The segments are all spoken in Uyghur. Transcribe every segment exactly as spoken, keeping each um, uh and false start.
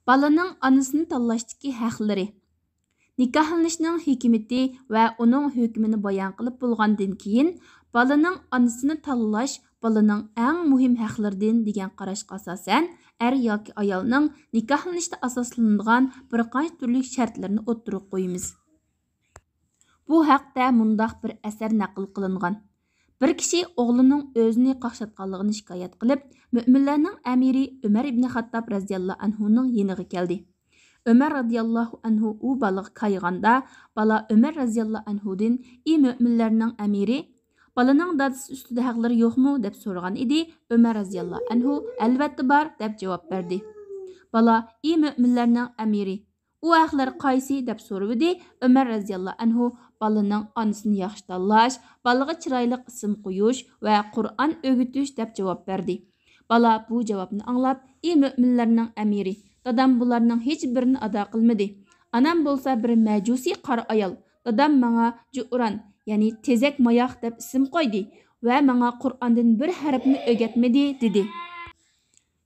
بالىنىڭ ئانىسىنى تاللاشتىكى ھەقلىرى. نىكاھلىنىشنىڭ ھېكمىتى ۋە ئۇنىڭ ھۆكمىنى بايان قىلىپ بولغاندىن كېيىن، بالىنىڭ ئانىسىنى تاللاش بالىنىڭ ئەڭ مۇھىم ھەقلىرىدىن دېگەن قاراشقا ئاساسەن، ئەر ياكى ئايالنىڭ نىكاھلىنىشتا ئاساسلىنىدىغان بىر قانچە تۈرلۈك شەرتلىرىنى ئوتتۇرىغا قويىمىز. بۇ ھەقتە مۇنداق بىر ئەسەر نەقىل قىلىنغان: بىر كىشى ئوغلىنىڭ ئۆزىنى قاقشاتقانلىقىنى شىكايەت قىلىپ، مۆمىنلەرنىڭ ئەمىرى ئۆمەر ئىبنى خاتتاب رەزىياللاھۇ ئەنھۇنىڭ يېنىغا كەلدى. ئۆمەر رەزىياللاھۇ ئەنھۇ ئۇ بالىغا كايىغاندا، بالا ئۆمەر رەزىياللاھۇ ئەنھۇدىن: «ئى مۆمىنلەرنىڭ ئەمىرى، بالىنىڭ دادىسى ئۈستىدە ھەقلىرى يوقمۇ؟» دەپ سورىغان ئىدى. ئۆمەر رەزىياللاھۇ ئەنھۇ: «ئەلۋەتتە بار» دەپ جاۋاب بەردى. بالا: «ئى مۆمىنلەرنىڭ ئەمىرى، ئۇ ھەقلەر قايسى؟» دەپ سورىۋىدى. ئۆمەر رەزىياللاھۇ ئەنھۇ بالىنىڭ ئانىسىنى ياخشى تاللاش، بالىغا چىرايلىق ئىسىم قويۇش ۋە قۇرئان ئۆگىتىش دەپ جاۋاب بەردى. بالا بۇ جاۋابنى ئاڭلاپ: «ئى مۆمىنلەرنىڭ ئەمىرى، دادام بۇلارنىڭ ھېچ بىرىنى ئادا قىلمىدى. ئانام بولسا بىر مەجۇسىي قارا ئايال. دادام ماڭا جۇئران، يەنى تېزەك ماياق دەپ ئىسىم قويدى ۋە ماڭا قۇرئاندىن بىر ھەرپنى ئۆگەتمىدى» دېدى.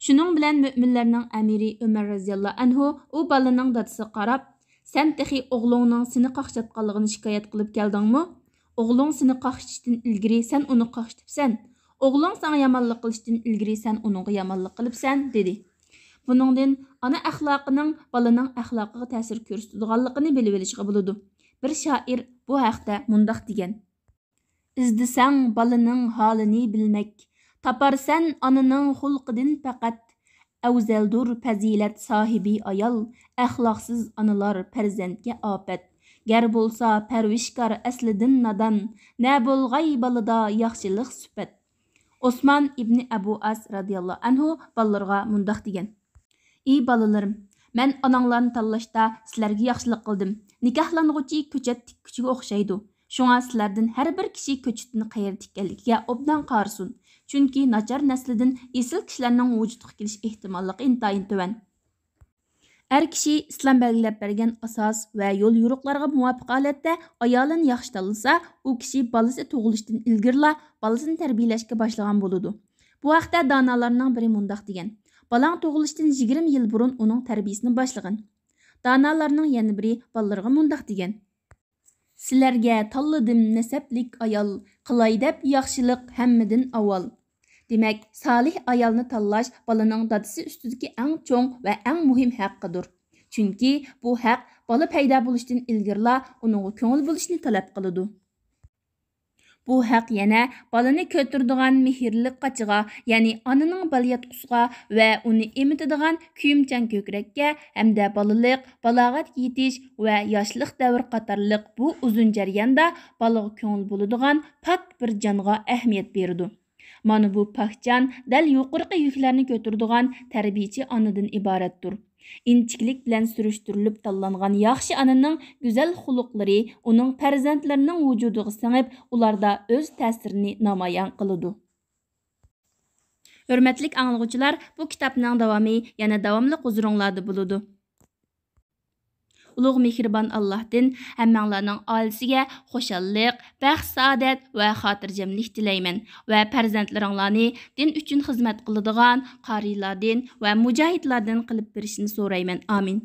شۇنىڭ بىلەن مۆمىنلەرنىڭ ئەمىرى ئۆمەر رەزىياللاھۇ ئەنھۇ ئۇ بالىنىڭ دادىسىغا قاراپ: «سەن تېخى ئوغلۇڭنىڭ سېنى قاقشاتقانلىقىنى شىكايەت قىلىپ كەلدىڭمۇ؟ ئوغلۇڭ سېنى قاقشىتىشتىن ئىلگىرى سەن ئۇنى قاقشىتىپسەن. ئوغلۇڭ ساڭا يامانلىق قىلىشتىن ئىلگىرى سەن ئۇنىڭغا يامانلىق قىلىپسەن» دېدى. بۇنىڭدىن ئانا ئەخلاقىنىڭ بالىنىڭ ئەخلاقىغا تەسىر كۆرسىتىدىغانلىقىنى بىلىۋېلىشقا بولىدۇ. بىر شائىر بۇ ھەقتە مۇنداق دېگەن: «ئىزدىسەڭ بالىنىڭ ھالىنى بىلمەك، تاپارسەن ئانىنىڭ خۇلقىدىن پەقەت. ئەۋزەلدۇر پەزىلەت ساھىبى ئايال، ئەخلاقسىز ئانىلار پەرزەنتكە ئاپەت. گەر بولسا پەرۋىشكار ئەسلىدىن نادان، نە بولغاي بالىدا ياخشىلىق سۈپەت.» ئوسمان ئىبنى ئەبۇ ئاس رەزىياللاھۇ ئەنھۇ بالىلىرىغا مۇنداق دېگەن: «ئى بالىلىرىم، مەن ئاناڭلارنى تاللاشتا سىلەرگە ياخشىلىق قىلدىم. نىكاھلانغۇچى كۆچەت تىككۈچىگە ئوخشايدۇ. شۇڭا سىلەردىن ھەر بىر كىشى كۆچىتىنى قەيەردە تىككەنلىكىگە ئوبدان قارىسۇن. چۈنكى ناچار نەسلىدىن ئېسىل كىشىلەرنىڭ ۋۇجۇدقا كېلىش ئېھتىماللىقى ئىنتايىن تۆۋەن.» ئەر كىشى ئىسلام بەلگىلەپ بەرگەن ئاساس ۋە يول يورۇقلارغا مۇۋاپىق ھالەتتە ئايالىنى ياخشى تاللىسا، ئۇ كىشى بالىسى تۇغۇلۇشتىن ئىلگىرىلا بالىسىنى تەربىيەلەشكە باشلىغان بولىدۇ. بۇ ھەقتە دانالارنىڭ بىرى مۇنداق دېگەن: «بالاڭ تۇغۇلۇشتىن يىگىرمە يىل بۇرۇن ئۇنىڭ تەربىيىسىنى باشلىغىن.» دانالارنىڭ يەنە بىرى بالىلىرىغا مۇنداق دېگەن: «سىلەرگە تاللىدىم نەسەبلىك ئايال، قىلاي دەپ ياخشىلىق ھەممىدىن ئاۋۋال. دېمەك، سالىھ ئايالنى تاللاش بالىنىڭ دادىسى ئۈستىدىكى ئەڭ چوڭ ۋە ئەڭ مۇھىم ھەققىدۇر. چۈنكى بۇ ھەق بالا پەيدا بولۇشتىن ئىلگىرىلا ئۇنىڭغا كۆڭۈل بۆلۈشنى تەلەپ قىلىدۇ. بۇ ھەق يەنە بالىنى كۆتۈرىدىغان مېھىرلىك قاچىغا، يەنى ئانىنىڭ بالىياتقۇسىغا ۋە ئۇنى ئېمىتىدىغان كۆيۈمچان كۆكرەككە ھەمدە بالىلىق، بالاغەتكە يېتىش ۋە ياشلىق دەۋرى قاتارلىق بۇ ئۇزۇن جەرياندا بالىغا كۆڭۈل بۆلىدىغان پاك بىر جانغا ئەھمىيەت بېرىدۇ. مانا بۇ پاك جان دەل يۇقىرىقى يۈكلەرنى كۆتۈرىدىغان تەربىيىچى ئانىدىن ئىبارەتتۇر. ئىنچىكىلىك بىلەن سۈرۈشتۈرۈلۈپ تاللانغان ياخشى ئانىنىڭ گۈزەل خۇلقلىرى ئۇنىڭ پەرزەنتلىرىنىڭ ۋۇجۇدىغا سىڭىپ، ئۇلاردا ئۆز تەسىرىنى نامايان قىلىدۇ.» ھۆرمەتلىك ئاڭلىغۇچىلار، بۇ كىتابنىڭ داۋامى يەنە داۋاملىق ھۇزۇرۇڭلاردا بولىدۇ. ئۇلۇغ مېھرىبان ئاللاھتىن ھەممەڭلارنىڭ ئائىلىسىگە خۇشاللىق، بەخت-سائادەت ۋە خاتىرجەملىك تىلەيمەن ۋە پەرزەنتلىرىڭلارنى دىن ئۈچۈن خىزمەت قىلىدىغان قارىيلاردىن ۋە مۇجاھىدلاردىن قىلىپ بېرىشىنى سورايمەن. ئامىن.